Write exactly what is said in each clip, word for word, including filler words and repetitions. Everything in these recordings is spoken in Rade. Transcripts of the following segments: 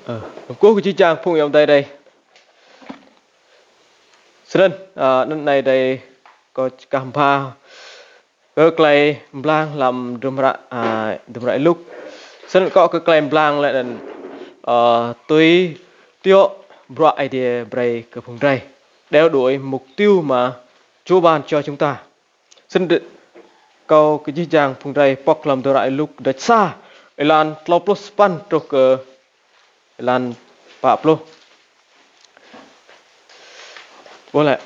Ơ, kkuh kơ jih jang phung ayŏng adei drei. Snăn, ơ, anăn anei drei kâo kah mbha kơ klei mblang hlăm hdruôm hră, ơ, hdruôm hră Y-Luk. Snăn kâo kơ klei mblang leh anăn, ơ, tui tiŏ bruă Aê Diê brei kơ phung drei. Đeo đuổi mục tiêu mà Chúa ban cho chúng ta. Snăn kâo kơ jih jang phung drei pŏk hlăm hdruôm hră Y-Luk kdrêč sa, êlan tlâo pluh sa păn truh kơ êlan pă pluh. Ƀuh lĕ.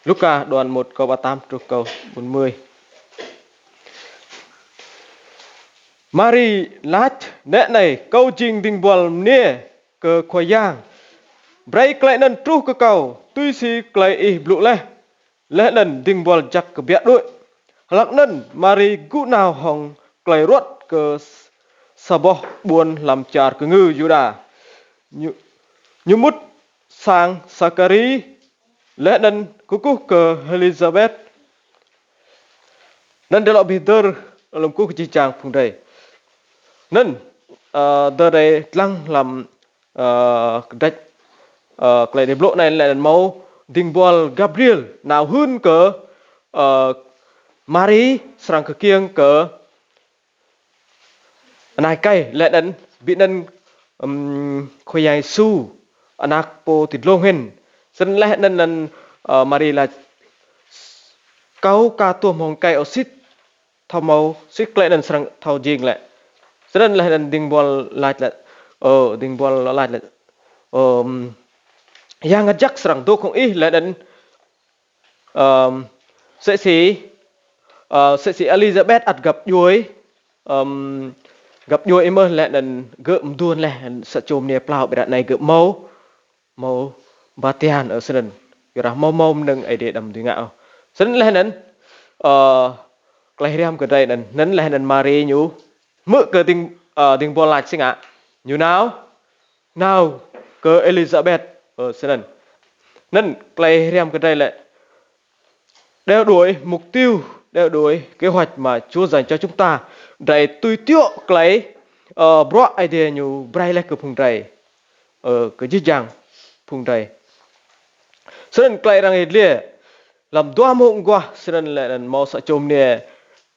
Luka đoạn một câu ba tám truh câu bốn mươi. Mari lač: Nĕ anei, kâo jing dĭng buăl mniê kơ Khua Yang. Brei klei anăn truh kơ kâo, tui si klei ih blŭ leh. Leh anăn dĭng buăl jăk kbiă đuĕ. Hlăk anăn Mari gŭ nao hŏng klei ruăt kơ s-, sa boh ƀuôn hlăm čar kngư Yuđa. Ñu, ñu mŭt sang Sakari, leh anăn kkuh kơ Êlisabet. Anăn drei lŏ bi hdơr hlăm kkuh kơ jih jang phung drei. Anăn, ơ, drei dlăng hlăm, ơ, kdrêč, ơ, klei drei blŭ anei leh anăn mâo dĭng buăl Gabriel nao hưn kơ, ơ, Mari srăng kkiêng kơ anak êkei leh anăn bi anăn, ưm, Khua Yang Yêsu, anak pô ti dlông hĭn. Snăn leh anăn, anăn, ơ, Mari lač: Kâo ka tuôm hŏng êkei ôh, sĭt thâo mâo, sĭt klei anăn srăng thâo jing lĕ. Snăn leh anăn dĭng buăl lač leh. Ơ, dĭng buăl lač leh: Ơ, Yang Mngăt Jăk srăng dôk hŏng ih leh anăn, ơ, msĕ si, ơ, msĕ si Êlisabet ăt găp djuê, ơ, găp djuê ih mơh leh anăn gơ̆ mduôn leh sa čô mniê plao ƀiădah anei gơ̆ mâo, mâo ba tian, ơ, snăn. Kyuadah mâo mâo mnơ̆ng Aê Diê đăm dưi ngă ôh. Snăn leh anăn, ơ, klei hriăm kơ drei anăn, anăn leh anăn Mari ñu hmư̆ kơ dĭng, ơ, dĭng buăl lač si ngă. Ñu nao, nao kơ Êlisabet, ơ, snăn. Anăn klei hriăm kơ drei lĕ đeo đuổi mục tiêu, đeo đuổi kế hoạch mà Chúa dành cho chúng ta. Drei tui tiŏ klei, ơ, bruă Aê Diê ñu brei leh kơ phung drei. Ơ, kơ jih jang phung drei. Snăn klei arăng yăl dliê hlăm dua mông aguah, snăn leh anăn mâo sa čô mniê,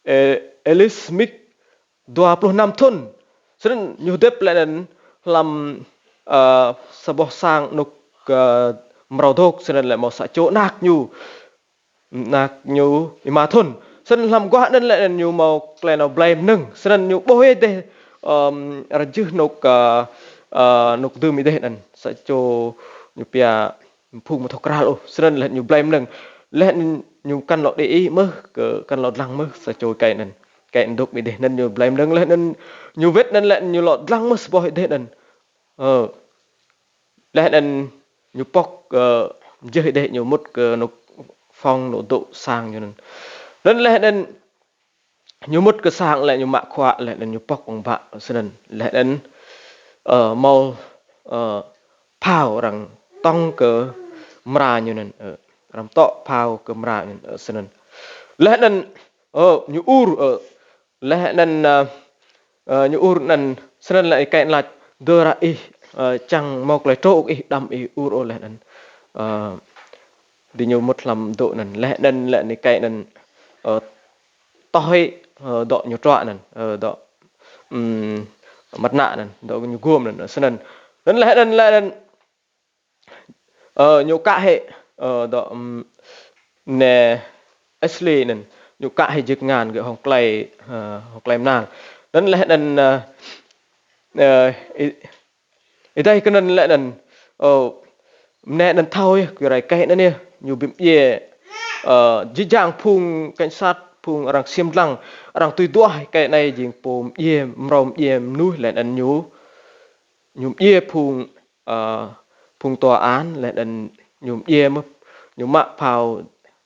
ơ, Êlis Mik dua pluh năm thŭn. Snăn ñu hdĭp leh anăn hlăm, ơ, sa boh sang anôk, ơ, mrâo dôk, snăn leh mâo sa čô anak ñu, anak ñu êma thŭn. Snăn hlăm aguah anăn leh anăn ñu mâo klei nao blei mnơ̆ng. Snăn ñu ƀuh êdeh, ơ, arăng jưh anôk, ơ, ơ, anôk dưm êdeh anăn. Sa čô ñu pia phung amâo thâo kral ôh. Snăn leh ñu blei mnơ̆ng. Leh anăn ñu kăn lŏ đĭ ih mơh, kơ kăn lŏ dlăng mơh sa čô êkei anăn. Êkei anăn dôk êdeh anăn ñu blei mnơ̆ng leh anăn ñu wĭt anăn leh ñu lŏ dlăng mơh sa boh êdeh anăn. Ơ. Leh anăn ñu pŏk, ơ, jih êdeh ñu mŭt kơ anôk phòng anôk dôk sang ñu anăn. Anăn leh anăn ñu mŭt kơ sang leh ñu mă khuă leh anăn ñu pŏk ƀăng bhă snăn. Leh anăn, ơ, mâo, ơ, phao arăng tŏng kơ mra ñu anăn, ơ, arăng tŏ phao kơ mra ñu anăn, ơ, snăn. Leh anăn, ơ, ñu ur, ơ, leh anăn, ơ, ơ, ñu ur anăn, snăn leh êkei anăn lač: Dơra ih, ơ, čiăng mâo klei truh ih đăm ih ur ôh leh anăn. Ơ, diñu mŭt hlăm dôk anăn. Leh anăn leh êkei anăn, ơ, toh hĕ, ơ, dŏ ñu truă anăn, ơ, dŏ, ưm, mặt nạ anăn, dŏ ñu guôm anăn, ơ, snăn. Anăn leh anăn, leh anăn, ơ, ñu kă hĕ, ơ, dŏ, ưm, mniê Ashley anăn, ñu kă hĕ jih kngan gơ̆ hŏng klei, ơ, hŏng klei mnal. Anăn leh anăn, ơ, ơ, ê-, êdei kơ anăn leh anăn, ơ, mniê anăn thâo yơh, kyuadah êkei anăn yơh, ñu bi mdjiê, ơ, jih jang phung cảnh sát, phung arăng ksiêm dlăng, arăng tui duah êkei anei jing pô mdjiê, mrâo mdjiê mnuih leh anăn ñu, ñu mdjiê phung, ơ, phung tòa án, leh anăn ñu mdjiê mơh, ñu mă phao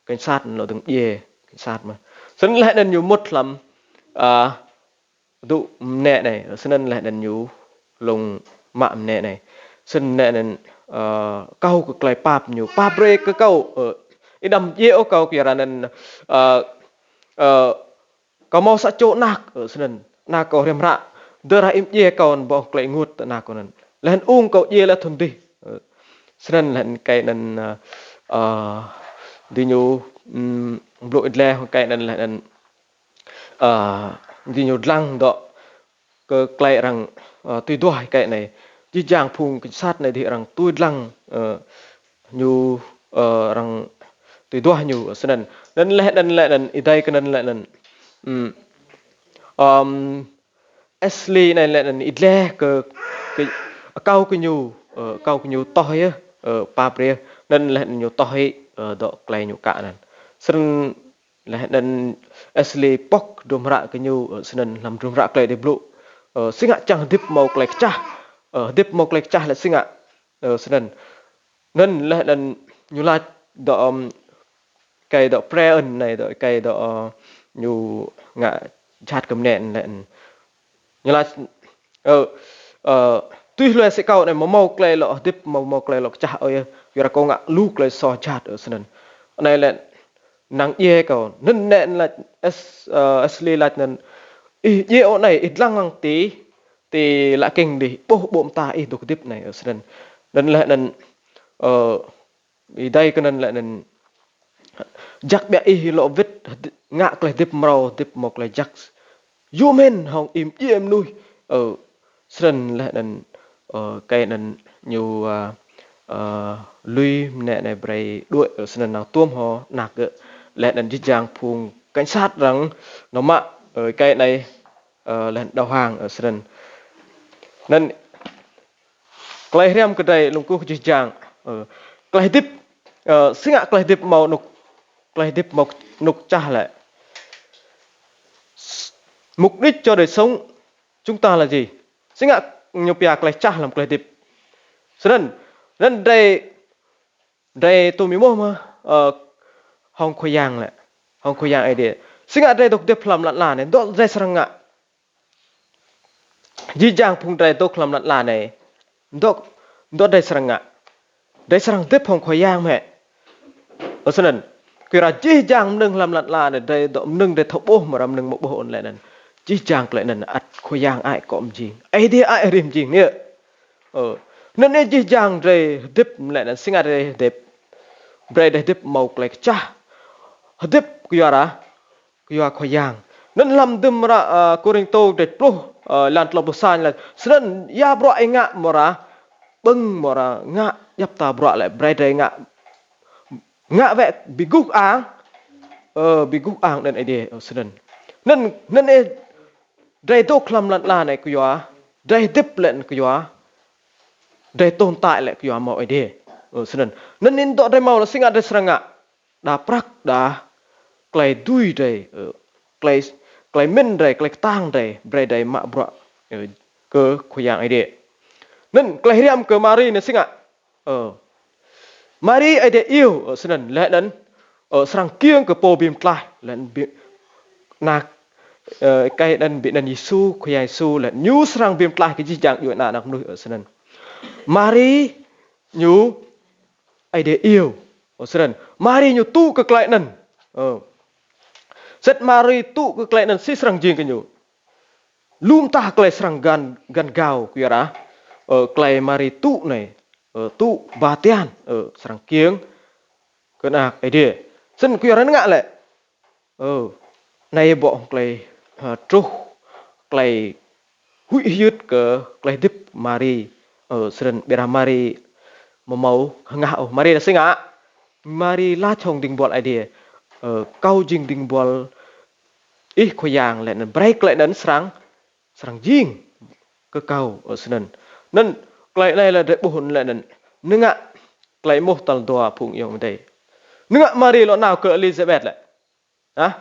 cảnh sát lŏ dơ̆ng mdjiê cảnh sát mơh. Snăn leh anăn ñu mŭt hlăm, ơ, dŭ mniê anei, snăn leh anăn ñu lông mă mniê anei. Snăn mniê anăn, ơ, akâo kơ klei pap ñu, pap brei kơ kâo, ơ, ih đăm mdjiê ôh kâo kyuadah anăn, ơ, ơ, kâo mâo sa čô anak, ơ, snăn, anak kâo hriăm hră, dơra ih mdjiê kâo anăn boh klei ênguôt anak kâo anăn. Leh anăn ung kâo djiê leh thŭn dih. Ơ, snăn leh anăn êkei anăn, ơ, ơ, diñu, ưm, blŭ êdle hŏng êkei anăn leh anăn, ơ, diñu dlăng dŏ kơ klei arăng, ơ, tui duah êkei anei. Jih jang phung cảnh sát anei dih arăng tui dlăng, ơ, ñu, ơ, arăng tui duah ñu, ơ, snăn. Anăn leh anăn, leh anăn, êdei kơ anăn leh anăn. Ưm, ưm, Ashley anei leh anăn êdle kơ, kơ akâo kơ ñu, ơ, akâo kơ ñu toh yơh, ơ, pap yơh. Anăn leh anăn ñu toh hĕ, ơ, dŏ klei ñu kă anăn. Snăn leh anăn Ashley pŏk hdruôm hră kơ ñu, ơ, snăn hlăm hdruôm hră Klei Aê Diê blŭ, ơ, si ngă čiăng hdĭp mâo klei kčah, ơ, hdĭp mâo klei kčah lĕ si ngă, ơ, snăn. Anăn leh anăn ñu lač dŏ, ưm, êkei dŏ pre anei, dŏ êkei dŏ, ơ, ñu ngă jhat kơ mniê anei leh anăn. Ñu lač, ơ, ơ, tui hlue si kâo anei amâo mâo klei lŏ hdĭp, amâo mâo klei lŏ kčah ôh yơh, kyuadah kâo ngă lu klei soh jhat, ơ, snăn. Anei lĕ năng djiê kâo. Anăn anei lač As-, ơ, Ashley lač anăn, ih djiê ôh anei, ih dlăng lăng ti, ti lă kĭng dih, ƀuh ƀô̆ mta ih dôk hdĭp anei, ơ, snăn. Anăn leh anăn, ơ, êdei kơ anăn leh anăn jăk ƀiă ih lŏ wĭt, hdĭ-, ngă klei hdĭp mrâo, hdĭp mâo klei jăk. Yuôm hĭn hŏng ih mdjiê mnuih, ơ, snăn leh anăn, ơ, êkei anăn ñu, ơ, ơ, lui mniê anei brei đuĕ, ơ, snăn nao tuôm hŏng anak gơ̆, leh anăn jih jang phung cảnh sát arăng nao mă, ơ, êkei anei, ơ, leh anăn đầu hàng, ơ, snăn. Anăn klei hriăm kơ drei lŏ kkuh jih jang, ơ, klei hdĭp, ơ, si ngă klei hdĭp mâo anôk, klei hdĭp mâo anôk kčah lĕ. Mục đích cho đời sống chúng ta là gì? Si ngă ñu pia klei kčah hlăm klei hdĭp. Snăn, anăn drei, drei tuôm êmuh mơh, ơ, hŏng Khua Yang lĕ, hŏng Khua Yang Aê Diê. Si ngă drei dôk hdĭp hlăm lăn ala anei, dŏ drei srăng ngă. Jih jang phung drei dôk hlăm lăn ala anei, dŏ, dŏ drei srăng ngă. Drei srăng hdĭp hŏng Khua Yang mơ̆ hĕ? Ơ, snăn. Kyuadah jih jang mnơ̆ng hlăm lăn ala anei, drei dŏ mnơ̆ng drei thâo ƀuh, amâodah mnơ̆ng amâo ƀuh ôh leh anăn. Jih jang klei anăn ăt Khua Yang ai kơ mjing. Aê Diê ai hrih mjing anei. Ơ, anăn anei jih jang drei hdĭp leh anăn si ngă drei hdĭp. Brei drei hdĭp mâo klei kčah. Hdĭp kyuadah kyua Khua Yang. Anăn hlăm hdruôm hră, ơ, Kôrantô kdrêč pluh, ơ, êlan tlâo pluh sa lač, snăn ya bruă ih ngă amâodah ƀơ̆ng amâodah ngă djăp mta bruă lĕ brei drei ngă, ngă wĕ bi guh kơang, ơ, bi guh kơang anăn Aê Diê, ơ, snăn. Anăn, anăn ih drei dôk hlăm lăn ala anei kyua, drei hdĭp leh anăn kyua, drei tồn tại lĕ kyua mâo Aê Diê, ơ, snăn. Anăn anei dŏ drei mâo leh si ngă drei srăng ngă. Đa prăk, đa klei dưi drei, ơ, klei, klei mĭn drei, klei ktang drei, brei drei mă bruă, ơ, kơ Khua Yang Aê Diê. Anăn klei hriăm kơ Mari anei si ngă. Ơ, Mari Aê Diê iêu, ơ, snăn, leh anăn, ơ, srăng kkiêng kơ Pô Bi Mtlaih, leh anăn bi-, anak, ơ, êkei anăn bi anăn Yêsu, Khua Yang Yêsu, leh anăn ñu srăng bi mtlaih kơ jih jang djuê ana anak mnuih, ơ, snăn. Mari ñu Aê Diê iêu. Ơ, snăn. Mari ñu tŭ kơ klei anăn. Ơ. Sĭt Mari tŭ kơ klei anăn si srăng jing kơ ñu. Lu mta klei srăng găn, găn gao kyuadah, ơ, klei Mari tŭ anei. Ơ, tŭ ba tian, ơ, srăng kkiêng kơ anak Aê Diê. Snăn kyuadah ngă lĕ. Ơ, anei bŏ hŏng klei, ơ, truh, klei huĭ hyưt kơ klei hdĭp Mari. Ơ, snăn ƀiădah Mari amâo mâo hngah ôh. Mari lač si ngă. Mari lač hŏng dĭng buăl Aê Diê. Ơ, kâo jing dĭng buăl ih Khua Yang leh anăn brei klei anăn srăng, srăng jing kơ kâo, ơ, snăn. Anăn klei anei leh drei ƀuh leh anăn. Năng ngă klei êmuh tal dua phung ayŏng adei. Năng ngă Mari lŏ nao kơ Êlisabet lĕ. Hă?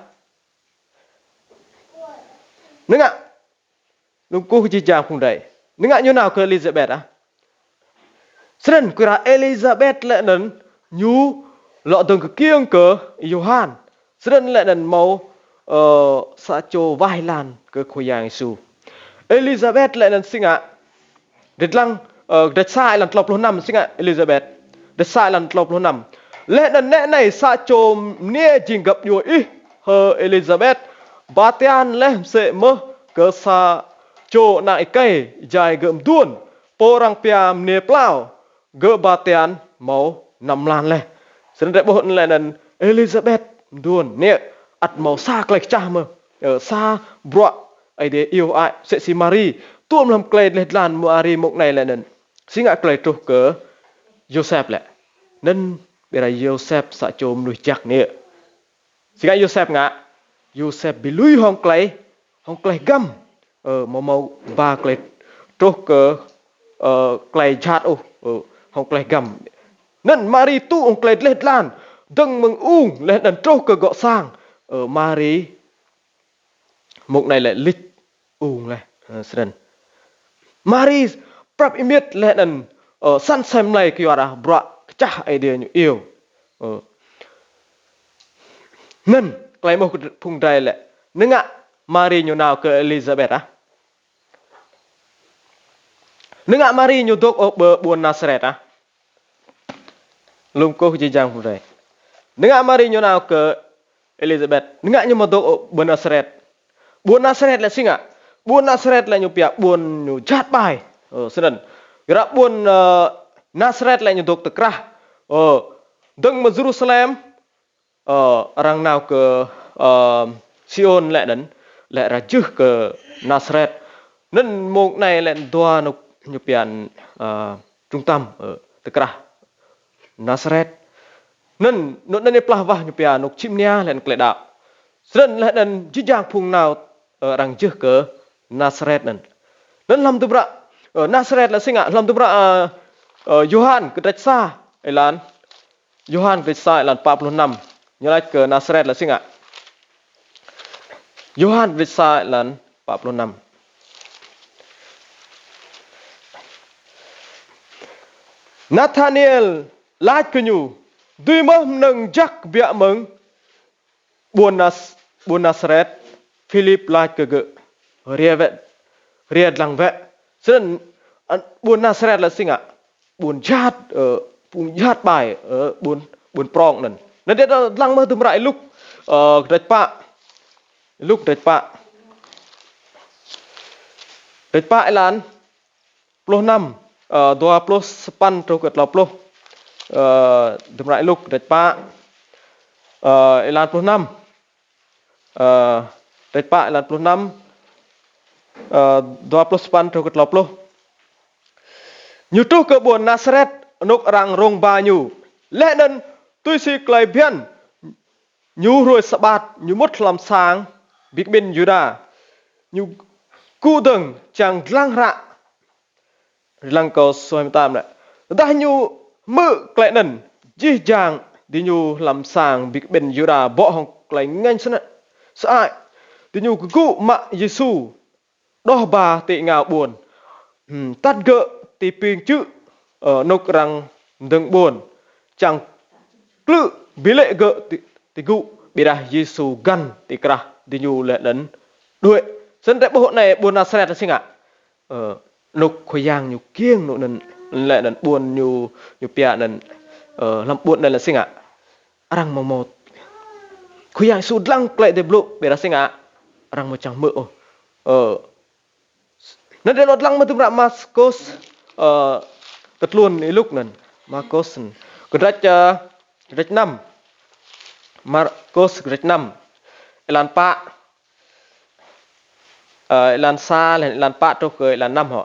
Năng ngă, lŏ kkuh jih jang phung drei. Năng ngă ñu nao kơ Êlisabet, hă? Snăn kyuadah Êlisabet leh anăn ñu lŏ dơ̆ng kkiêng kơ Yôhan. Snăn leh anăn mâo, ơ, sa čô wah êlan kơ Khua Yang Yêsu. Êlisabet leh anăn si ngă. Drei dlăng, ơ, kdrêč sa êlan tlâo pluh năm si ngă Êlisabet. Kdrêč sa êlan tlâo pluh năm. Leh anăn nĕ anei sa čô mniê jing găp djuê ih, hơ Êlisabet, ba tian leh msĕ mơh kơ sa čô anak êkei êjai gơ̆ mduôn. pô arăng pia mniê plao, gơ̆ ba tian mâo năm mlan leh. Snăn drei ƀuh leh anăn Êlisabet mduôn, niê ăt mâo sa klei kčah mơh. Ơ, sa bruă Aê Diê iêu ai, msĕ si Mari, tuôm hlăm klei dleh dlan Mari mông anei leh anăn. Si ngă klei truh kơ Yôsep lĕ. Anăn ƀiădah Yôsep sa čô mnuih jăk niê. Si ngă Yôsep ngă, Yôsep bi lui hŏng klei, hŏng klei hgăm. Ơ, mâo mâo ba klei truh kơ, ơ, klei jhat ôh, ơ, hŏng klei hgăm. Anăn Mari tŭ hŏng klei dleh dlan, dơ̆ng mơ̆ng ung, leh anăn truh kơ gŏ sang. Ơ, Mari mông anei lĕ lĭč ung leh, ơ, snăn. Mari prăp êmiêt leh anăn, ơ, săn asei mlei kyuadah bruă kčah Aê Diê ñu iêu. Ơ. Anăn, klei êmuh kơ phung drei lĕ. Năng ngă Mari ñu nao kơ Êlisabet ah. Năng ngă Mari ñu dôk ôh ƀơ ƀuôn Nasaret ah. Lŏ kkuh jih jang phung drei. Năng ngă Mari ñu nao kơ Êlisabet. Năng ngă ñu amâo dôk ƀơ Nasaret. Ƀuôn Nasaret lĕ si ngă. Ƀuôn Nasaret lĕ ñu pia ƀuôn ñu jhat ƀai. Ơ, snăn. Kyuadah ƀuôn, ơ, Nasaret lĕ ñu dôk ti krah. Ơ, dơ̆ng mơ̆ng Jêrusalem. Ơ, arăng nao kơ, ơ, Siôn leh anăn, leh arăng jưh kơ Nasaret. Anăn mông anei lĕ dua anôk ñu pia, ơ, trung tâm, ơ, ti krah Nasaret. Anăn, anôk anăn plah wah ñu pia anôk čhĭ mnia leh anăn klei đăo. Snăn leh anăn jih jang phung nao, ơ, arăng jưh kơ Nasaret anăn. Anăn hlăm hdruôm hră, ơ, Nasaret lĕ si ngă, hlăm hdruôm hră, ơ, ơ, Yôhan kdrêč sa, êlan. Yôhan kdrêč sa êlan pă pluh năm. Ñu lač kơ Nasaret lĕ si ngă. Yôhan kdrêč sa êlan pă pluh năm. Nathaniel lač kơ ñu, dưi mơh mnơ̆ng jăk kbiă mơ̆ng ƀuôn Nas-, ƀuôn Nasaret, Philip lač kơ gơ̆, hriê wĕ, hriê dlăng wĕ. Snăn, ơ, ƀuôn Nasaret lĕ si ngă, ƀuôn jhat, ơ, ƀuôn jhat ƀai, ơ, ƀuôn, ƀuôn prŏng anăn. Anăn drei dlăng mơh hdruôm hră Y-Luk, ơ, kdrêč pă. Y-Luk kdrêč pă. Kdrêč pă êlan pluh năm, ơ, dua pluh sa păn truh kơ tlâo pluh. Ơ, hdruôm hră Y-Luk kdrêč pă, ơ, êlan pluh năm. Ơ, kdrêč pă êlan pluh năm, ơ, dua pluh sa păn truh kơ tlâo pluh. Ñu truh kơ ƀuôn Nasaret, anôk arăng rông ba ñu. Leh anăn tui si klei bhiăn ñu hruê Sabat, ñu mŭt hlăm sang bi kƀĭn Yuđa. Ñu kgŭ dơ̆ng čiăng dlăng hră. Dlăng kơ suaih mtam lĕ. Tơdah ñu hmư̆ klei anăn, jih jang diñu hlăm sang bi kƀĭn Yuđa bŏ hŏng klei ngêñ snăk sơăi. Diñu kgŭ mă Yêsu đoh ba ti êngao ƀuôn. Hmm, atăt gơ̆ ti ping čư̆, ơ, anôk arăng mdơ̆ng ƀuôn. Čiăng klư̆ bi lĕ gơ̆ ti, ti gŭ, ƀiădah Yêsu găn ti krah diñu leh anăn đuĕ. Snăn drei ƀuh anei ƀuôn Nasaret lĕ si ngă. Ơ, anôk Khua Yang ñu kkiêng anôk anăn leh anăn ƀuôn ñu, ñu pia anăn, ơ, hlăm ƀuôn anăn lĕ si ngă. Arăng amâo mâo. Khua Yang Yêsu dlăng klei Aê Diê blŭ, ƀiădah si ngă. Arăng amâo čiăng hmư̆ ôh. Ơ, Anăn drei lŏ dlăng mơh hdruôm hră Markôs, ơ, kơ tluôn Y-Luk anăn. Markôs anăn. Kdrêč, ơ, kdrêč năm. Markôs kdrêč năm. Êlan pă. Ơ, êlan sa, leh êlan pă truh kơ êlan năm hŏ.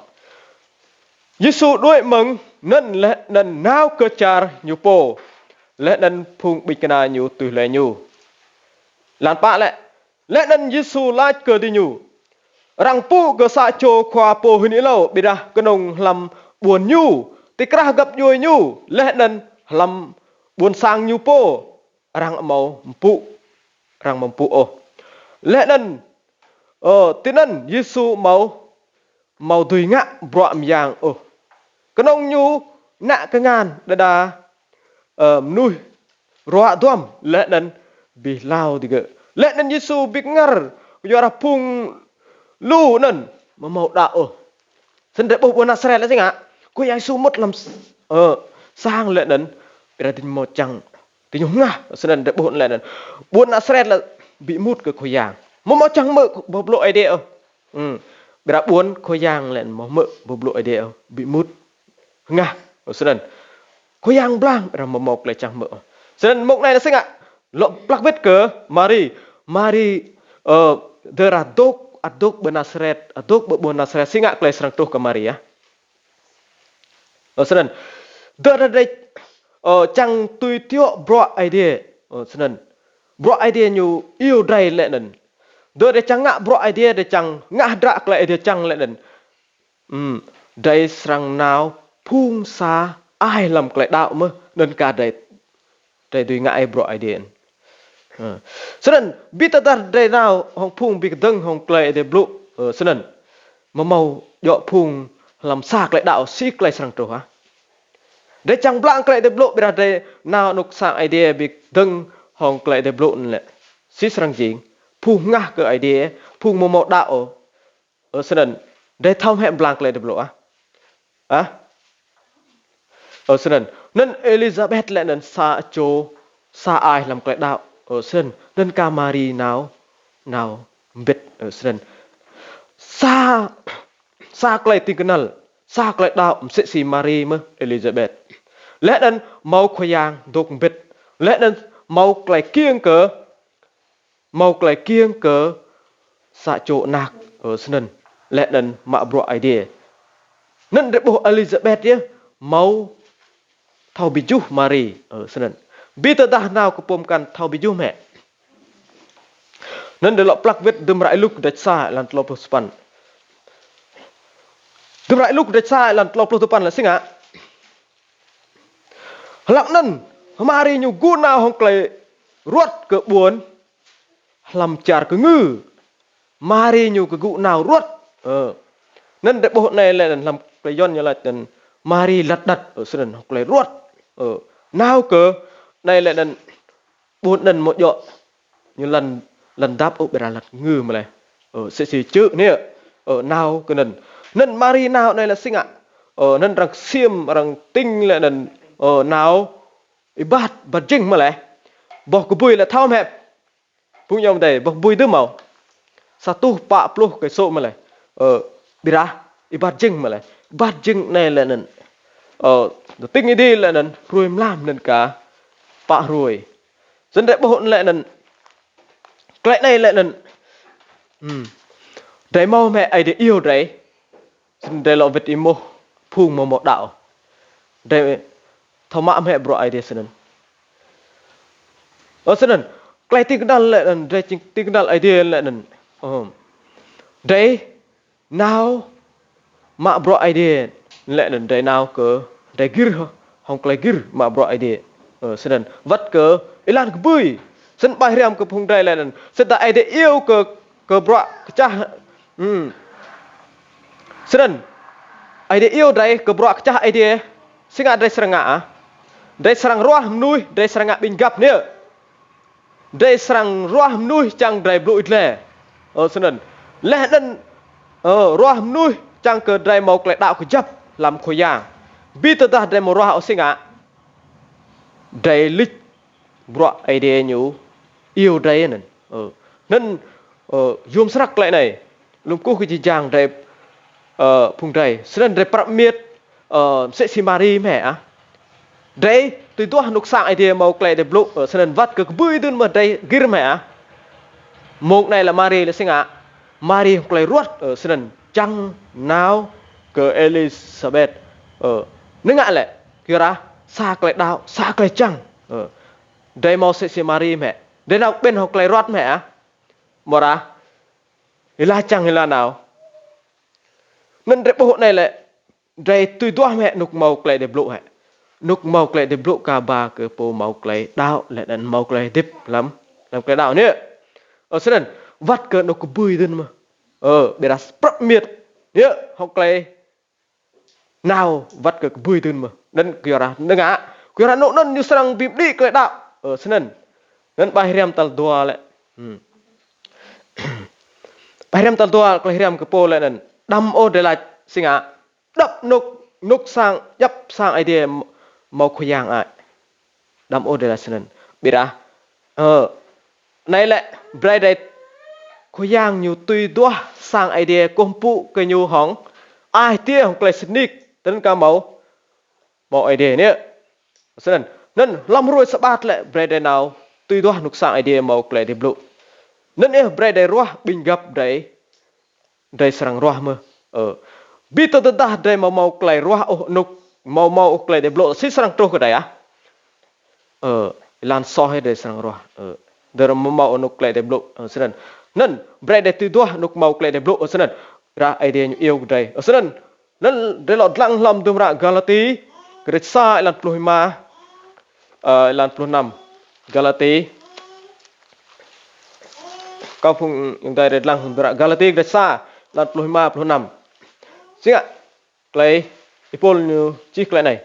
Yêsu đuĕ mơ̆ng anăn leh anăn nao kơ čar ñu pô. Leh anăn phung ƀĭng kna ñu tui hlue ñu. Êlan pă lĕ. Leh anăn Yêsu lač kơ diñu, arăng mpŭ kơ sa čô khua pô hưn êlâo, ƀiădah knŏng hlăm ƀuôn ñu, ti krah găp djuê ñu, leh anăn hlăm ƀuôn sang ñu pô, arăng amâo mpŭ, arăng amâo mpŭ ôh. Leh anăn, ơ, tinăn Yêsu amâo amâo dưi ngă bruă myang ôh. Knŏng ñu nă kngan đa đa, ơ, mnuih ruă duam leh anăn bi hlao digơ̆. Leh anăn Yêsu bi kngăr kyuadah phung lu anăn amâo mâo đăo ôh. Snăn drei ƀuh ƀuôn Nasaret lĕ si ngă. Khua Yang Yêsu mŭt hlăm s-, ơ, sang leh anăn ƀiădah diñu amâo čiăng diñu hngah, snăn drei ƀuh leh anăn. Ƀuôn Nasaret lĕ bi êmut kơ Khua Yang. Amâo mâo čiăng hmư̆ boh blŭ Aê Diê ôh. Hmm. Ƀiădah ƀuôn Khua Yang lĕ mâo hmư̆ boh blŭ Aê Diê ôh, bi êmut hngah. Ơ, snăn. Khua Yang mblang ƀiădah amâo mâo klei čiăng hmư̆ ôh. Snăn mông anei lĕ si ngă, lŏ plăk wĭt kơ Mari. Mari, ơ, dơ̆ng ară dôk, ăt dôk ƀơi Nasaret, ăt dôk ƀơi ƀuôn Nasaret, si ngă klei srăng truh kơ Mari, ah. Ơ, snăn. Dơ̆ng ară drei, ơ, čiăng tui tiŏ bruă Aê Diê. Ơ, snăn. Bruă Aê Diê ñu iêu drei leh anăn. Dơ̆ng ară drei čiăng ngă bruă Aê Diê, drei čiăng ngă hdră klei Aê Diê čiăng leh anăn. Hmm, drei srăng nao phung sa ai hlăm klei đăo mơh, anăn ka drei, drei dưi ngă ai bruă Aê Diê. Ơ. Snăn, bi tơdah drei nao hŏng phung bi kdơ̆ng hŏng klei Aê Diê blŭ, ơ, snăn. Amâo mâo djŏ phung hlăm sa klei đăo, si klei srăng truh, ah. Drei čiăng mblang klei Aê Diê blŭ, ƀiădah drei nao anôk sang Aê Diê bi kdơ̆ng hŏng klei Aê Diê blŭ anăn lĕ. Si srăng jing, phung hngah kơ Aê Diê, phung amâo mâo đăo, ơ, snăn, drei thâo hĕ mblang klei Aê Diê blŭ, ah. Ah? Ơ, snăn. Anăn Êlisabet leh anăn sa čô, sa ai hlăm klei đăo. Ơ, snăn. Anăn ka Mari nao, nao mbĭt, ơ, snăn. Sa, sa klei tĭng knăl, sa klei đăo msĕ si Mari mơh Êlisabet. Leh anăn mâo Khua Yang dôk mbĭt. Leh anăn mâo klei kkiêng kơ mâo klei kkiêng kơ sa čô anak, ơ, snăn. Leh anăn mă bruă Aê Diê. Anăn drei ƀuh Êlisabet yơh, mâo thâo bi juh Mari, ơ, snăn. Bi tơdah nao kơ pô mkăn thâo bi juh mơ̆. Anăn drei lŏ plăk wĭt hdruôm hră Y-Luk kdrêč sa êlan tlâo pluh sa păn. Hdruôm hră Y-Luk kdrêč sa êlan tlâo pluh sa păn lĕ si ngă. Hlăk anăn, Mari ñu gŭ nao hŏng klei ruăt kơ ƀuôn, hlăm čar kngư. Mari ñu kgŭ nao ruăt. Ơ. Anăn drei ƀuh anei leh anăn hlăm klei Yuăn ñu lač anăn Mari lăt đăt, ơ, snăn hŏng klei ruăt. Ơ. Nao kơ anei leh anăn ƀuôn anăn amâo djŏ ñu lăn, lăn dap ôh ƀiădah lăn kngư mơh leh. Ơ, msĕ si čư̆ anei. Ơ, nao kơ anăn. Anăn Mari nao anei lĕ si ngă. Ơ, anăn arăng ksiêm, arăng tĭng leh anăn, ơ, nao êbat, êbat jơ̆ng mơh leh. Boh kbưi lĕ thâo mơh. Phung ayŏng adei, boh kbưi dưm mâo. Sa êtuh pă pluh cây số mơh leh. Ơ, ƀiădah êbat jơ̆ng mơh leh. Êbat jơ̆ng anei leh anăn. Ơ, tĭng êdi leh anăn, hruê mlam anăn ka pă hruê. Snăn drei ƀuh leh anăn. Klei anei leh anăn. Hmm. Drei mâo mơh Aê Diê iêu drei. Snăn drei lŏ wĭt êmuh phung amâo mâo đăo. Drei thâo mă mơh bruă Aê Diê snăn. Ơ, snăn, klei tĭng knăl leh anăn, drei tĭng, tĭng knăl Aê Diê leh anăn. Ơ. Drei nao mă bruă Aê Diê leh anăn drei nao kơ, drei gĭr hŏ-, hŏng klei gĭr mă bruă Aê Diê. Ơ, snăn, wăt kơ êlan kbưi. Snăn ƀai hriăm kơ phung drei leh anăn. Snăn Aê Diê iêu kơ, kơ bruă kčah. Hmm. Snăn, Aê Diê iêu drei kơ bruă kčah Aê Diê. Si ngă drei srăng ngă, ah? Drei srăng ruah mnuih, drei srăng ngă ƀĭng găp anei. Drei srăng ruah mnuih čiăng drei blŭ êdle. Ơ, snăn. Leh anăn, ơ, ruah mnuih čiăng kơ drei mâo klei đăo kjăp hlăm Khua Yang. Bi tơdah drei amâo ruah ôh si ngă, drei luč bruă Aê Diê ñu iêu drei anăn. Ơ. Anăn, ơ, yuôm snăk klei anei. Lŏ kkuh kơ jih jang drei, ơ, phung drei. Snăn drei prăp miêt, ơ, msĕ si Mari mơh, ah. Drei tui duah anôk sang Aê Diê mâo klei Aê Diê blŭ, ơ, snăn wăt kơ kbưi dưn mơh drei gĭr mơh, ah. Mông anei lĕ Mari lĕ si ngă. Mari hŏng klei ruăt, ơ, snăn čiăng nao kơ Êlisabet. Ơ, năng ngă lĕ, kyuadah sa klei đăo, sa klei čiăng. Ơ, drei mâo msĕ si Mari mơh. Drei nao kƀĭn hŏng klei ruăt mơh, ah. Amâodah êla čiăng êla nao. Anăn drei ƀuh anei lĕ, drei tui duah mơh anôk mâo klei Aê Diê blŭ hĕ. Anôk mâo klei Aê Diê blŭ ka ba kơ pô mâo klei đăo leh anăn mâo klei hdĭp hlăm, hlăm klei đăo anei. Ơ, snăn, wăt kơ anôk kbưi dưn mơh. Ơ, ƀiădah prăp miêt. Anei, hŏng klei nao wăt kơ kbưi dưn mơh. Anăn kyuadah năng ngă, kyuadah anôk anăn ñu srăng bi mđĭ klei đăo. Ơ, snăn. Anăn ƀai hriăm tal dua lĕ. Hmm. Ƀai hriăm tal dua, klei hriăm kơ pô leh anăn. Đăm ôh drei lač si ngă. Djăp anôk, anôk sang, djăp sang Aê Diê m-, mâo Khua Yang ai. Đăm ôh drei lač snăn. Ƀiădah, ơ, anei lĕ, brei drei Khua Yang ñu tui duah sang Aê Diê kkuh mpŭ kơ ñu hŏng ai tiê hŏng klei sĭt nik, tinăn ka mâo, mâo Aê Diê anei. Snăn, anăn hlăm hruê Sabat lĕ brei drei nao tui duah anôk sang Aê Diê mâo klei Aê Diê blŭ. Anăn ih brei drei ruah ƀĭng găp drei, drei srăng ruah mơh. Ơ. Bi tơdah drei amâo mâo klei ruah ôh anôk, amâo mâo ôh klei Aê Diê blŭ, si srăng truh kơ drei ah? Ơ, êlan soh drei srăng ruah. Ơ. Drei amâo mâo anôk klei Aê Diê blŭ. Ơ, snăn. Anăn, brei drei tui duah anôk mâo klei Aê Diê blŭ. Ơ, snăn. Hră Aê Diê ñu iêu kơ drei. Ơ, snăn. Anăn drei lŏ dlăng hlăm hdruôm hră Galati, kdrêč sa êlan pluh êma, ơ, êlan pluh năm. Galati. Kâo phung ayŏng adei drei dlăng hdruôm hră Galati kdrêč sa êlan pluh êma, pluh năm. Si ngă klei Y-Pôl ñu čih klei anei.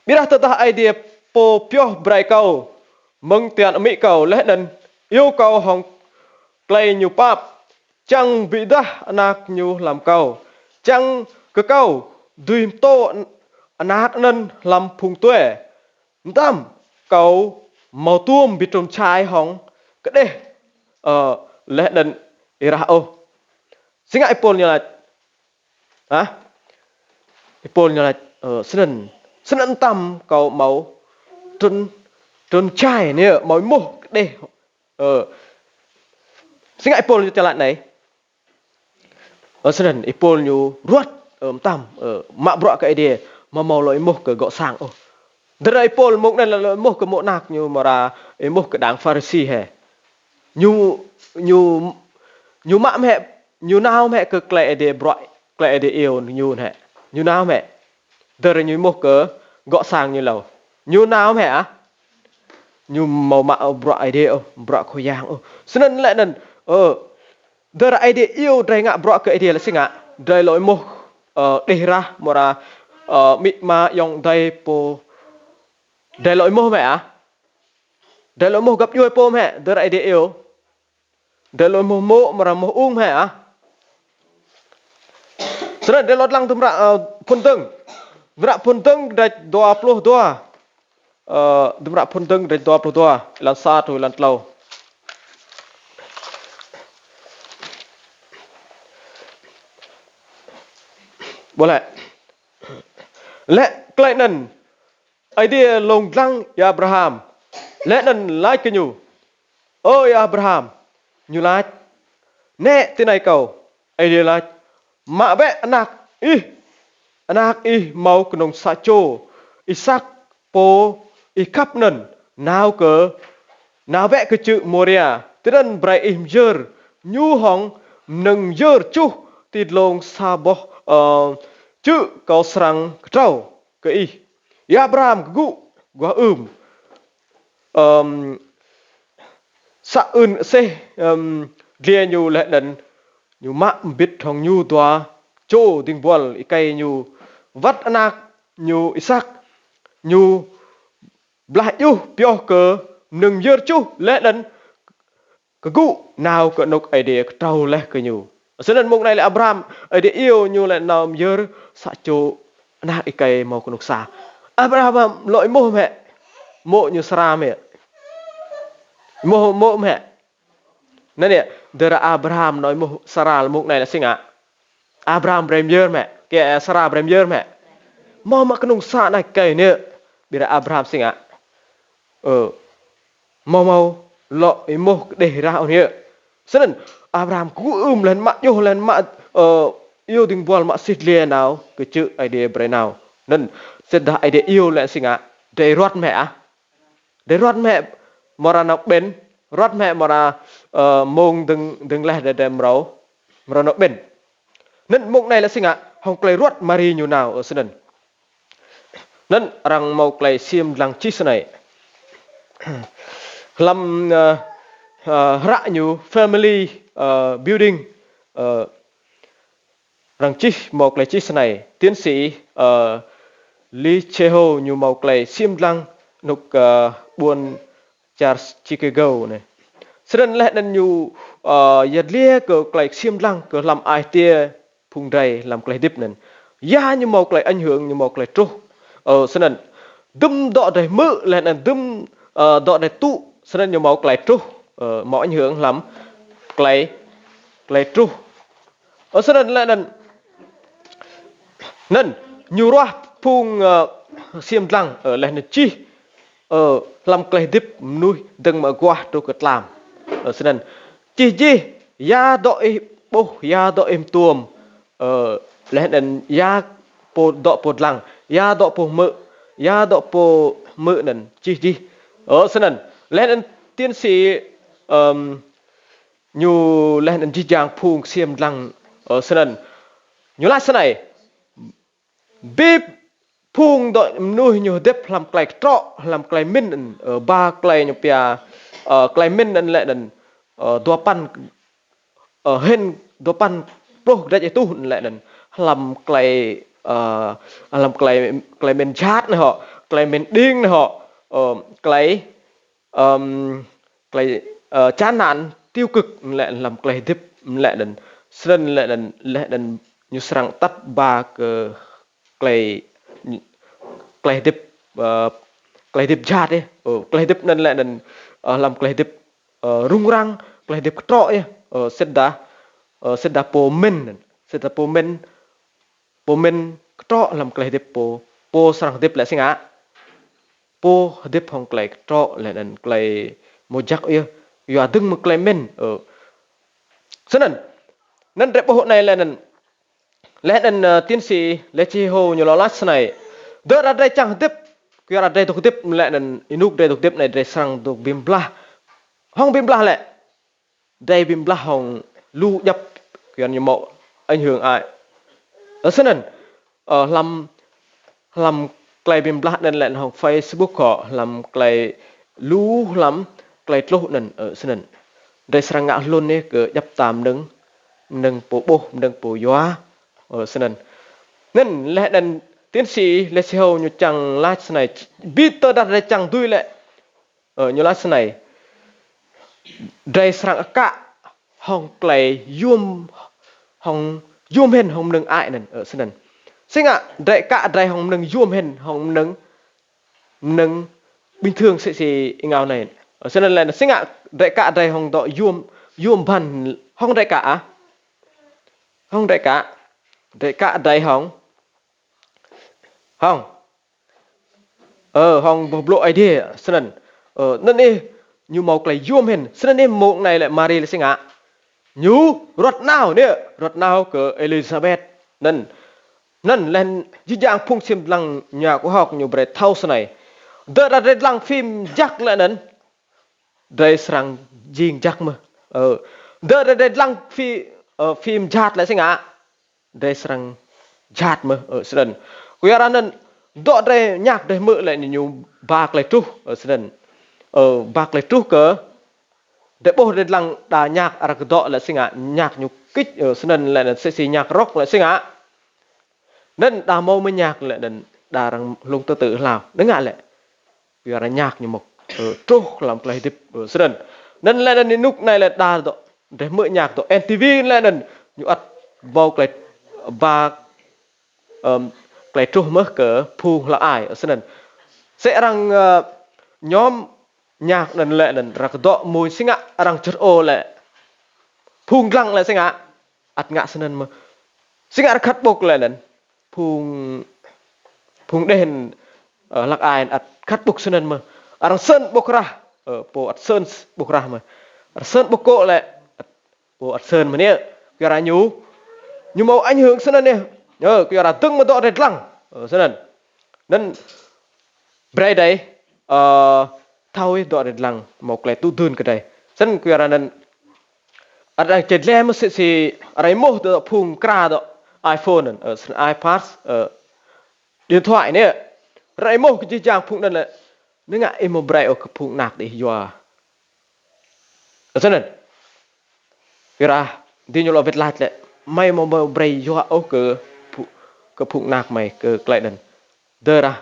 Ƀiădah tơdah Aê Diê pô pioh brei kâo mơ̆ng tian amĭ kâo leh anăn iêu kâo hŏng klei ñu pap, čiăng bi êdah anak ñu hlăm kâo, čiăng kơ kâo dưi mtô anak anăn hlăm phung tue. Mtam kâo amâo tuôm bi trŭn čhai hŏng kđeh, ơ, leh anăn êrah ôh. Si ngă Y-Pôl ñu lač? Hă? Y-Pôl ñu lač, ơ, snăn, snăn mtam kâo amâo trŭn, trŭn čhai anei, amâo êmuh kđeh. Ơ. Si ngă Y-Pôl ñu lač anei? Ơ, snăn Y-Pôl ñu ruăt, ơ, mtam, ơ, mă bruă kơ Aê Diê, amâo mâo lŏ êmuh kơ gŏ sang ôh. Tơdah Y-Pôl mông anăn lŏ êmuh kơ mô̆ anak ñu, amâodah êmuh kơ đảng Pharisi hĕ? Ñu, ñu, ñu mă mơ̆ hĕ, ñu nao mơ̆ hĕ kơ klei Aê Diê bruă, klei Aê Diê iêu ñu hĕ? Ñu nao mơ̆ hĕ? Tơdah ñu êmuh kơ gŏ sang ñu êlâo, ñu nao mơ̆ hĕ ah? Ñu amâo mă bruă Aê Diê ôh, bruă Khua Yang ôh. Snăn leh anăn, ơ, tơdah Aê Diê iêu drei ngă bruă kơ Aê Diê lĕ si ngă, drei lŏ êmuh, ơ, kđeh êrah, amâodah, ơ, amĭ ama ayŏng adei pô. Drei lŏ êmuh mơ̆ ah? Drei lŏ êmuh găp djuê pô mơ̆ hĕ, tơdah Aê Diê iêu? Drei lŏ êmuh mô̆, amâodah êmuh ung mơ̆ hĕ ah? Snăn drei lŏ dlăng hdruôm hră, ơ, Phŭn Dơ̆ng. Hdruôm hră Phŭn Dơ̆ng kdrêč dua pluh dua. Ơ, hdruôm hră Phŭn Dơ̆ng kdrêč dua pluh dua, êlan sa truh êlan tlâo. Ƀuh leh. Leh klei anăn, Aê Diê lông dlăng Y-Abraham, leh anăn lač kơ ñu: Ơ Y-Abraham. Ñu lač: Nĕ tinei kâo. Aê Diê lač: Mă bĕ anak ih, anak ih mâo knŏng sa čô, Y-Isăk, pô ih khăp anăn, nao kơ, nao bĕ kơ čư̆ Môria, tinăn brei ih myơr ñu hŏng mnơ̆ng myơr čuh ti dlông sa boh, ơ, čư̆ kâo srăng ktrâo kơ ih. Y-Abraham kgŭ, aguah ưm, ơm, sa ưn aseh, ơm, dliê ñu leh anăn ñu mă mbĭt hŏng ñu dua čô dĭng buăl êkei ñu, wăt anak ñu Y-Isăk, ñu blah djuh pioh kơ mnơ̆ng myơr čuh leh anăn kgŭ nao kơ anôk Aê Diê ktrâo leh kơ ñu. Snăn mông anei lĕ Abraham, Aê Diê iêu ñu leh nao myơr sa čô anak êkei mâo knŏng sa. Abraham lŏ êmuh mơ̆ hĕ mô̆ ñu Sara mơ̆ hĕ? Êmuh mô̆ mơ̆ hĕ? Anăn yơh, tơdah Abraham lŏ êmuh Sara mông anei lĕ si ngă? Abraham brei myơr mơ̆ hĕ? Kơ Sara brei myơr mơ̆ hĕ? Mâo mă knŏng sa anak êkei anei. Ƀiădah Abraham si ngă? Ơ, amâo mâo lŏ êmuh kđeh êrah ôh anei. Snăn Abraham kgŭ ưm leh anăn mă djuh leh anăn mă, ơ, iêu dĭng buăl mă aseh dliê nao kơ čư̆ Aê Diê brei nao. Anăn tơdah Aê Diê iêu leh si ngă, drei ruăt mơ̆ hĕ ah? Drei ruăt mơ̆ hĕ amâodah nao kƀĭn, ruăt mơ̆ hĕ amâodah, ơ, mông dơ̆ng, dơ̆ng leh drei, drei mrâo, mrâo nao kƀĭn. Anăn mông anei lĕ si ngă, hŏng klei ruăt Mari ñu nao, ơ, snăn. Anăn arăng mâo klei ksiêm dlăng čih snei. Hlăm, ơ, ơ, hră ñu Family, ơ, Building, ơ, arăng čih mâo klei čih snei. Tiến sĩ, ơ, Lee Chae-ho ñu mâo klei ksiêm dlăng anôk, ơ, ƀuôn čar Chicago anei. Snăn leh anăn ñu, ơ, yăl dliê kơ klei ksiêm dlăng kơ hlăm ai tiê phung drei hlăm klei hdĭp anăn. Ya ñu mâo klei ảnh hưởng, ñu mâo klei truh. Ơ, snăn dŭm dŏ drei hmư̆ leh anăn dŭm, ơ, dŏ drei tŭ, snăn ñu mâo klei truh, ơ, mâo ảnh hưởng hlăm klei klei truh. Ơ, snăn leh anăn, anăn ñu ruah phung, ơ, ksiêm dlăng, ơ, leh anăn čih, ơ, hlăm klei hdĭp mnuih dơ̆ng mơ̆ng aguah truh kơ tlam. Ơ, snăn čih jih, ya dŏ ih ƀuh, ya dŏ ih tuôm, ơ, leh anăn ya pô dŏ pô dlăng, ya dŏ pô hmư̆, ya dŏ pô hmư̆ anăn čih jih. Ơ, snăn. Leh anăn tiến sĩ, ơ, ñu leh anăn jih jang phung ksiêm dlăng, ơ, snăn. Ñu lač snei, bi phung dŏ mnuih ñu hdĭp hlăm klei ktrŏ, hlăm klei mĭn, ơ, ba klei ñu pia, ơ, klei mĭn anăn leh anăn, ơ, dua păn, ơ, hĭn dua păn pluh kdrêč êtuh anăn leh anăn hlăm klei, ơ, hlăm klei, klei mĭn jhat anei hŏ, klei mĭn đing anei hŏ, ơ, klei, ơ, klei, ơ, chán nản tiêu cực leh anăn hlăm klei hdĭp leh anăn, snăn leh anăn, leh anăn ñu srăng atăt ba kơ klei, klei hdĭp, ơ, klei hdĭp jhat ih. Ơ, klei hdĭp anăn leh anăn, ơ, hlăm klei hdĭp, ơ, rŭng răng, klei hdĭp ktrŏ ih. Ơ, sĭt dah, ơ, sĭt dah pô mĭn, sĭt dah pô mĭn, pô mĭn ktrŏ hlăm klei hdĭp pô, pô srăng hdĭp lĕ si ngă. Pô hdĭp hŏng klei ktrŏ leh anăn klei mjăk ih, yua dơ̆ng mơ̆ng klei mĭn. Ơ. Snăn, anăn drei ƀuh anei leh anăn, leh anăn, ơ, tiến sĩ Lê Chi Hô ñu lŏ lač snei. Dơ̆ng ară drei čiăng hdĭp, kyua ară drei dôk hdĭp leh anăn ênuk drei dôk hdĭp anei drei srăng dôk bi blah. Hŏng bi blah lĕ. Drei bi blah hŏng lu djăp kyua ñu mâo ảnh hưởng ai. Ơ, snăn, ơ, hlăm, hlăm klei bi blah anăn leh anăn hŏng Facebook hŏ, hlăm klei lu, hlăm klei tluh anăn, ơ, snăn. Drei srăng ngă hlŭn ih kơ djăp mta mnơ̆ng, mnơ̆ng pô ƀuh, mnơ̆ng pô yua, ơ, snăn. Anăn leh anăn tiến sĩ Lê Chi Hô ñu čiăng lač snei, bi tơdah drei čiăng dưi lĕ, ơ, ñu lač snei. Drei srăng akă hŏng klei yuôm, hŏng yuôm hĭn hŏng mnơ̆ng ai anăn, ơ, snăn. Si ngă drei akă drei hŏng mnơ̆ng yuôm hĭn hŏng mnơ̆ng, mnơ̆ng bình thường si, si êngao anei. Ơ, snăn leh, si ngă drei akă drei hŏng dŏ yuôm, yuôm bhăn hŏng drei akă, ah. Hŏng drei akă, drei akă drei hŏng, hŏng Ơ, hŏng boh blŭ Aê Diê, snăn. Ơ, anăn ih, ñu mâo klei yuôm hĭn, snăn ih mông anei lĕ Mari lĕ si ngă. Ñu ruăt nao, anei, ruăt nao kơ Êlisabet. Anăn, anăn leh jih jang phung ksiêm dlăng nhà khoa học ñu brei thâo snei. Dơ̆ng ară drei dlăng phim jăk leh anăn, drei srăng jing jăk mơh. Ơ, dơ̆ng ară drei dlăng phi-, ơ, phim jhat lĕ si ngă. Drei srăng jhat mơh, ơ, snăn. Kyua ară anăn, dŏ drei ñak drei hmư̆ lĕ ñu ba klei truh, ơ, snăn. Ơ, ba klei truh kơ, drei ƀuh drei dlăng đa ñak ară kơ dŏ lĕ si ngă, ñak ñu kĭč, ơ, snăn leh anăn si si ñak rock lĕ si ngă. Anăn đa mâo mơh ñak leh anăn đa arăng hlŭng tơ tơ hlao. Anăn ngă lĕ. Kyua ară ñak ñu mâo, ơ, truh hlăm klei hdĭp, ơ, snăn. Anăn leh anăn ênuk anei lĕ đa dŏ, drei hmư̆ ñak dŏ N T V leh anăn ñu ăt mâo klei ba, ơ, klei truh mơh kơ phung hlăk ai, ơ, snăn. Sĕ arăng, ơ, ñŏm ñak anăn leh anăn ară kơ dŏ mmuñ si ngă arăng čŭt ôh lĕ. Phung dlăng lĕ si ngă. Ăt ngă snăn mơh. Si ngă arăng khăt ƀŭk leh anăn. Phung, phung đeh, ơ, hlăk ai ăt khăt ƀŭk snăn mơh. Arăng sơn ƀŭk rah. Ơ, pô ăt sơn ƀŭk rah mơh. Arăng sơn ƀŭk kô̆ lĕ. Ăt, pô ăt sơn mơh anei. Kyua ară ñu. Ñu mâo ảnh hưởng snăn anei. Ơ, kyua ară dơ̆ng mơ̆ng dŏ drei dlăng. Ơ, snăn. Anăn brei drei, ơ, thâo ih dŏ drei dlăng mâo klei tŭ dưn kơ drei. Snăn kyua ară anăn, ară anei čê dleh mơh si, si, ară êmuh dŏ phung mkra dŏ iPhone anăn, ơ, snăn iPad, ơ, điện thoại anei. Ară êmuh kơ jih jang phung anăn lĕ, anei ngă ih amâo brei ôh kơ phung anak ih yua. Ơ, snăn. Kyua ară, diñu lŏ wĭt lač lĕ, hmei amâo, amâo brei yua ôh kơ phu-, kơ phung anak hmei kơ klei anăn. Dơ̆ng ară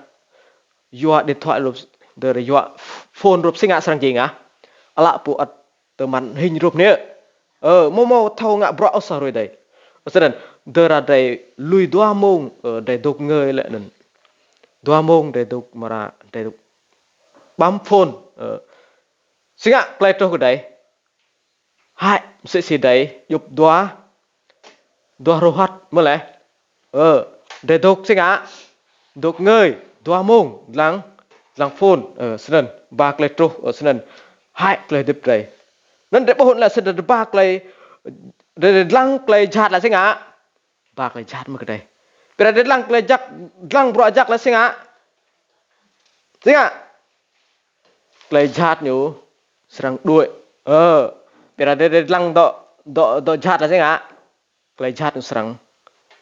yua điện thoại rup, dơ̆ng ară yua phone rup si ngă srăng jing ah. Ală pô ăt tơ màn hình rup anei. Ơ, amâo, amâo thâo ngă bruă ôh sa hruê dih. Snăn, dơ̆ng ară drei lui dua mông, ơ, drei dôk ngơi leh anăn. Dua mông drei dôk mara, drei dôk bấm phone, ơ. Si ngă klei truh kơ drei. Hai, msĕ si drei djŭp dua, dua ruhat mơh leh. Ơ, drei dôk si ngă, dôk ngơi, dua mông, dlăng, dlăng phôn, ơ, snăn, ba klei truh, ơ, snăn, hĕ klei hdĭp drei. Anăn drei ƀuh leh snăn drei ba klei, drei, drei dlăng klei jhat leh si ngă, ba klei jhat mơh kơ drei. Ƀiădah drei dlăng klei jăk, dlăng bruă jăk leh si ngă, si ngă, klei jhat ñu srăng đuĕ. Ơ, ƀiădah drei, drei dlăng dŏ, dŏ, dŏ jhat leh si ngă, klei jhat ñu srăng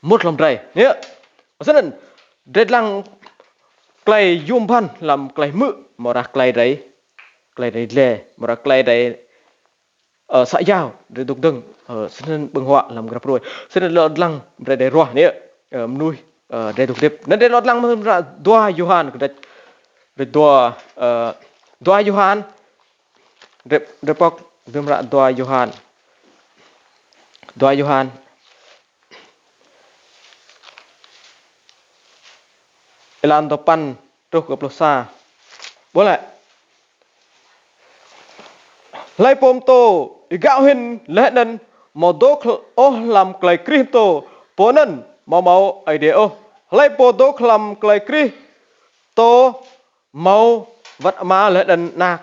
mŭt hlăm drei. Anei, snăn, drei dlăng klei yuôm bhăn hlăm klei hmư̆, amâodah klei drei, klei drei dleh, amâodah klei drei, ơ, sa yao, drei dôk dơ̆ng, ơ, snăn ƀơ̆ng huă hlăm grăp hruê. Snăn lŏ dlăng brei drei ruah anei, ơ, mnuih, ơ, drei dôk hdĭp. Anăn drei lŏ dlăng mơ̆ng hră dua Yôhan, kdrêč, kdrêč dua, ơ, dua Yôhan, drei, drei pŏk hdruôm hră dua Yôhan. Dua Yôhan. Êlan dua păn truh kơ pluh sa. Ƀuh leh. Hlei pô mtô êgao hĭn leh anăn amâo dôk ôh hlăm klei Krist mtô, pô anăn amâo mâo Aê Diê ôh. Hlei pô dôk hlăm klei Krist mtô mâo wăt Ama leh anăn Anak.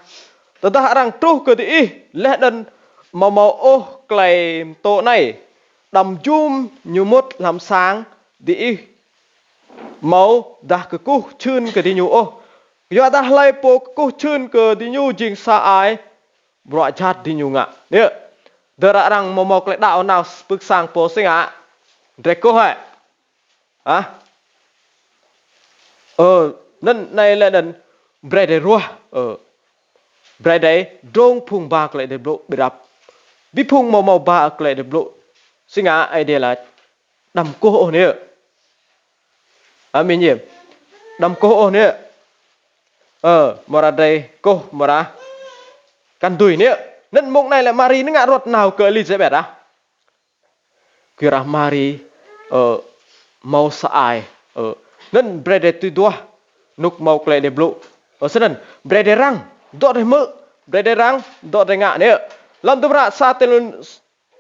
Tơdah arăng truh kơ diih leh anăn amâo mâo ôh klei mtô anei, đăm jum ñu mŭt hlăm sang diih mâodah kkuh čhưn kơ diñu ôh. Kyuadah hlei pô kkuh čhưn kơ diñu jing sa ai bruă jhat diñu ngă. Anei, tơdah arăng amâo mâo klei đăo nao pưk sang pô si ngă, drei kkuh hĕ? Hă? Ơ, anăn anei leh anăn brei drei ruah, ơ, brei drei drông phung ba klei Aê Diê blŭ ƀiădah. Bi phung amâo mâo ba klei Aê Diê blŭ, si ngă Aê Diê lač, đăm kkuh ôh anei. Amen yơh. Đăm kkuh ôh anei. Ơ, amâodah drei kkuh, amâodah kăn dưi anei. Anăn mông anei lĕ Mari ñu ngă ruăt nao kơ Êlisabet ah. Kyuadah Mari, ơ, mâo sa ai, ơ, anăn brei drei tui duah, ênuk mâo klei Aê Diê blŭ. Ơ, snăn, brei drei răng, dŏ drei hmư̆, brei drei răng, dŏ drei ngă anei. Hlăm hdruôm hră sa Têsalô-,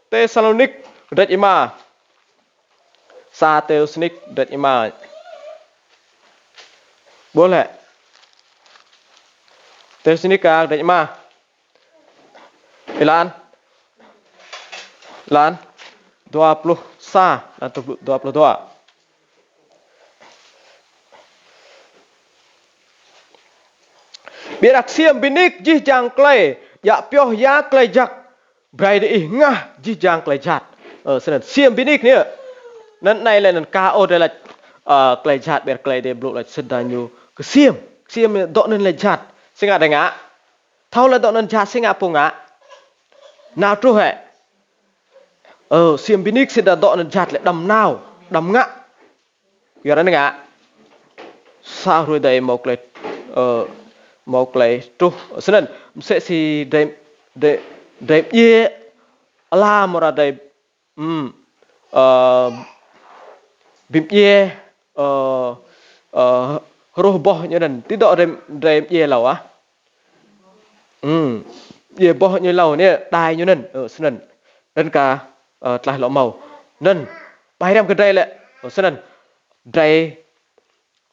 Têsalônik, kdrêč êma. Sa Têsalônik, kdrêč êma. Ƀuh leh. Têsalônika, kdrêč êma. Êlan. Êlan dua pluh sa, êlan dua pluh dua. Ƀiădah ksiêm bi nik jih jang klei, djă pioh ya klei jăk, brei diih hngah jih jang klei jhat. Ơ, snăn ksiêm bi nik anei. Anăn anei lĕ anăn ka ôh drei lač, ơ, klei jhat ƀiădah klei Aê Diê blŭ lač sĭt dah ñu ksiêm. Ksiêm dŏ anăn klei jhat. Si ngă drei ngă. Thâo leh dŏ anăn jhat si ngă pô ngă. Nao truh hĕ. Ơ, ksiêm bi nik sĭt dah dŏ anăn jhat leh đăm nao, đăm ngă. Kyuadah anăn ngă. Sa hruê êdei mâo klei, ơ, mâo klei truh. Snăn, msĕ si drei, drei, drei mdjiê ala amâodah drei, hm, ơ, bi mdjiê, ơ, ơ, hruh boh ñu anăn. Ti dŏ drei, drei mdjiê êlâo ah. Hm. Djiê boh ñu êlâo anei, đai ñu anăn, ơ, snăn. Anăn ka, ơ, tlaih lŏ mâo. Anăn, ƀai hriăm kơ drei lĕ, ơ, snăn. Drei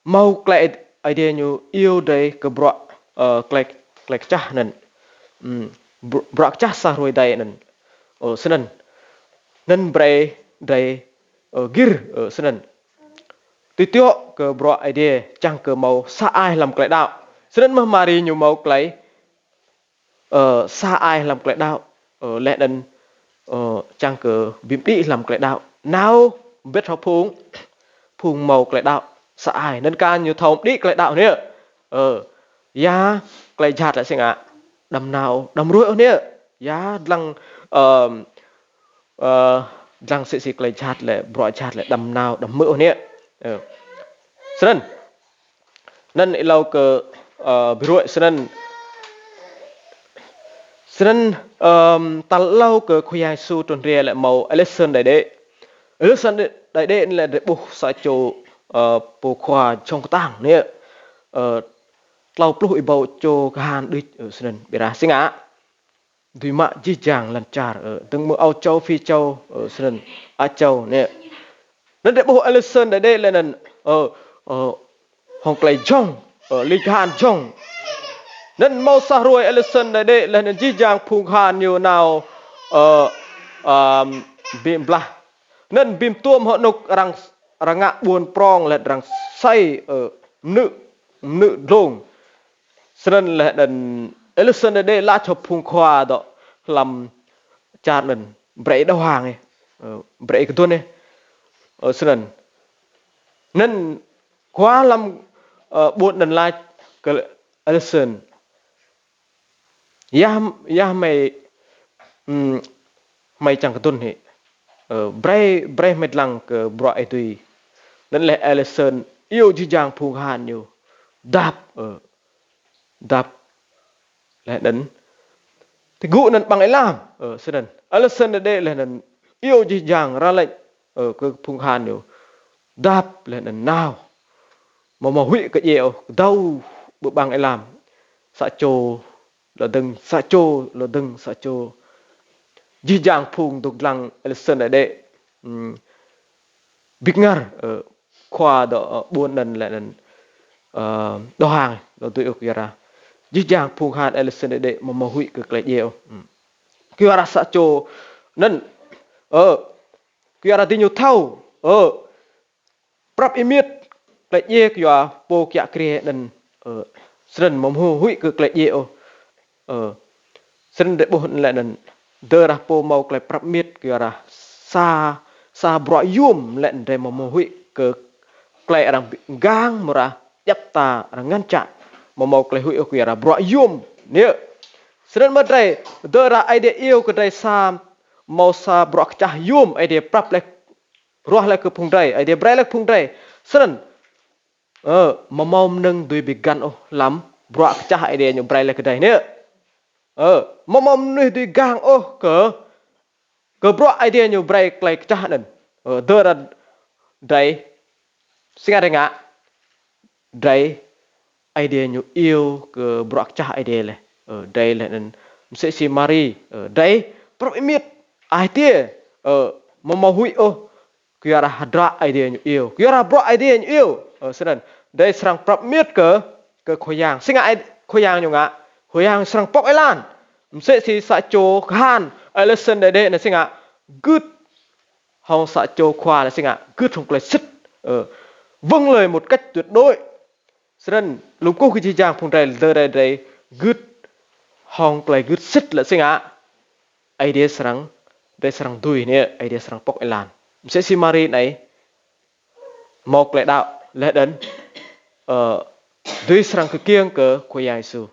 mâo klei Aê Diê ñu iêu drei kơ bruă, ơ, klei, klei kčah anăn. Hm. Br-, bruă kčah sa hruê êdei anăn. Ơ, snăn. Anăn brei drei, ơ, gĭr, ơ, snăn. Tui tiŏ kơ bruă Aê Diê čiăng kơ mâo sa ai hlăm klei đăo. Snăn mơh Mari ñu mâo klei, ơ, sa ai hlăm klei đăo, ơ, leh anăn, ơ, čiăng kơ bi mđĭ hlăm klei đăo. Nao mbĭt hŏng phung, phung mâo klei đăo sa ai. Anăn ka ñu thâo mđĭ klei đăo anei. Ơ, ya klei jhat lĕ si ngă. Đăm nao, đăm ruê̆ ôh anei. Ya dlăng, ơ, ơ, dlăng msĕ si klei jhat lĕ, bruă jhat lĕ, đăm nao, đăm hmư̆ ôh anei. Ơ. Snăn. Anăn êlâo kơ, ơ, bi ruê̆ snăn. Snăn, ơ, tal êlâo kơ Khua Yang Yêsu trŭn hriê lĕ mâo Alexander Đại Đế. Alexander Đại Đế anăn lĕ drei ƀuh sa čô, ơ, pô khua jhŏng ktang anei. Ơ, tlâo pluh êbâo čô kahan đuč, ơ, snăn ƀiădah si ngă. dưi mă jih jang lăn čar, ơ, dơ̆ng mơ̆ng Âu Châu, Phi Châu, ơ, snăn Á Châu anei. Anăn drei ƀuh Ellison Đai Đê leh anăn, ơ, ơ, hŏng klei jhŏng, ơ, ling kahan jhŏng. Anăn mâo sa hruê Ellison Đai Đê leh anăn jih jang phung kahan ñu nao, ơ, ơ, bi blah. Anăn bi tuôm hŏng anôk arăng, arăng ngă ƀuôn prŏng leh arăng asei, ơ, mnư̆, mnư̆ dlông. Snăn leh anăn Ellison Đai Đê lač hŏng phung khua dôk hlăm čar anăn brei đầu hàng ih, ơ, brei kdŭn ih. Ơ, snăn. Anăn khua hlăm, ơ, ƀuôn anăn lač kơ Ellison: Ya, ya hmei, hm, hmei čiăng kdŭn hĕ. Ơ, brei, brei hmei dlăng kơ bruă ih dưi. Anăn leh Ellison iêu jih jang phung kahan ñu dăp, ơ, dăp. Leh anăn ti gŭ anăn ƀăng êlam, ơ, snăn. Ellison Đai Đê leh anăn iêu jih jang ra lĕ, ơ, kơ phung kahan ñu dăp leh anăn nao. Amâo mâo huĭ kơ djiê ôh, kdâo ƀơ ƀăng êlam. Sa čô lŏ dơ̆ng, sa čô lŏ dơ̆ng, sa čô. Jih jang phung dôk dlăng Ellison Đai Đê, hm, bi kngăr, ơ, khua dôk, ơ, ƀuôn anăn leh anăn, ơ, đầu hàng, lŏ dưi ôh kyuadah jih jang phung kahan Ellison Đai Đê amâo mâo huĭ kơ klei djiê ôh. Hm. Kyuadah sa čô anăn, ơ, kyuadah diñu thâo, ơ, prăp êmiêt klei djiê kyua pô kiă kriê anăn, ơ, snăn amâo mâo huĭ kơ klei djiê ôh. Ơ, snăn drei ƀuh leh anăn, tơdah pô mâo klei prăp êmiêt kyuadah sa, sa bruă yuôm leh anăn drei amâo mâo huĭ kơ klei arăng bi gang mrâo djăp mta arăng ngăn chặn. Amâo mâo klei huĭ ôh kyuadah bruă yuôm. Anei. Snăn mơh drei, tơdah Aê Diê iêu kơ drei sa, mâo sa bruă kčah yuôm Aê Diê prăp leh, ruah leh kơ phung drei, Aê Diê brei leh kơ phung drei. Snăn, ơ, amâo mâo mnơ̆ng dưi bi găn ôh hlăm bruă kčah Aê Diê ñu brei leh kơ drei anei. Ơ, amâo mâo mnuih dưi gang ôh kơ, kơ bruă Aê Diê ñu brei klei kčah anăn. Ơ, tơdah drei, si ngă drei ngă, drei Aê Diê ñu iêu kơ bruă kčah Aê Diê leh. Ơ, drei leh anăn msĕ si Mari, ơ, drei prăp êmiêt ai tiê, ơ, amâo mâo huĭ ôh, kyuadah hdră Aê Diê ñu iêu, kyuadah bruă Aê Diê ñu iêu. Ơ, snăn, drei srăng prăp êmiêt kơ, kơ Khua Yang. Si ngă Aê, Khua Yang ñu ngă, Khua Yang srăng pŏk êlan. Msĕ si sa čô kahan, Ellison Đai Đê anăn si ngă, gưt hŏng sa čô khua leh si ngă, gưt hŏng klei sĭt, ơ, vâng lời một cách tuyệt đối. Snăn, lŏ kkuh kơ jih jang phung drei, tơdah drei gưt hŏng klei gưt sĭt leh si ngă, Aê Diê srăng, drei srăng dưi anei, Aê Diê srăng pŏk êlan. Msĕ si Mari anei, mâo klei đăo leh anăn, ơ, dưi srăng kkiêng kơ Khua Yang Yêsu.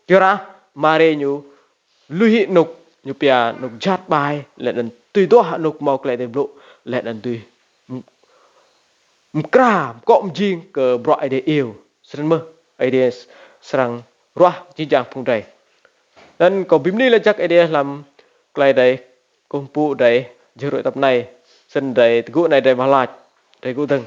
Kyuadah Mari ñu lui hĕ anôk ñu pia anôk jhat ƀai, leh anăn tui duah anôk mâo klei Aê Diê blŭ, leh anăn dưi m-, mkra, mkŏ mjing kơ bruă Aê Diê iêu. Snăn mơh, Aê Diê srăng ruah jih jang phung drei. Anăn kâo bi mni lač jăk Aê Diê hlăm klei drei kkuh mpŭ drei, jih ruĕ tăp anei, snăn drei ti gŭ anei drei wah lač, drei gŭ dơ̆ng.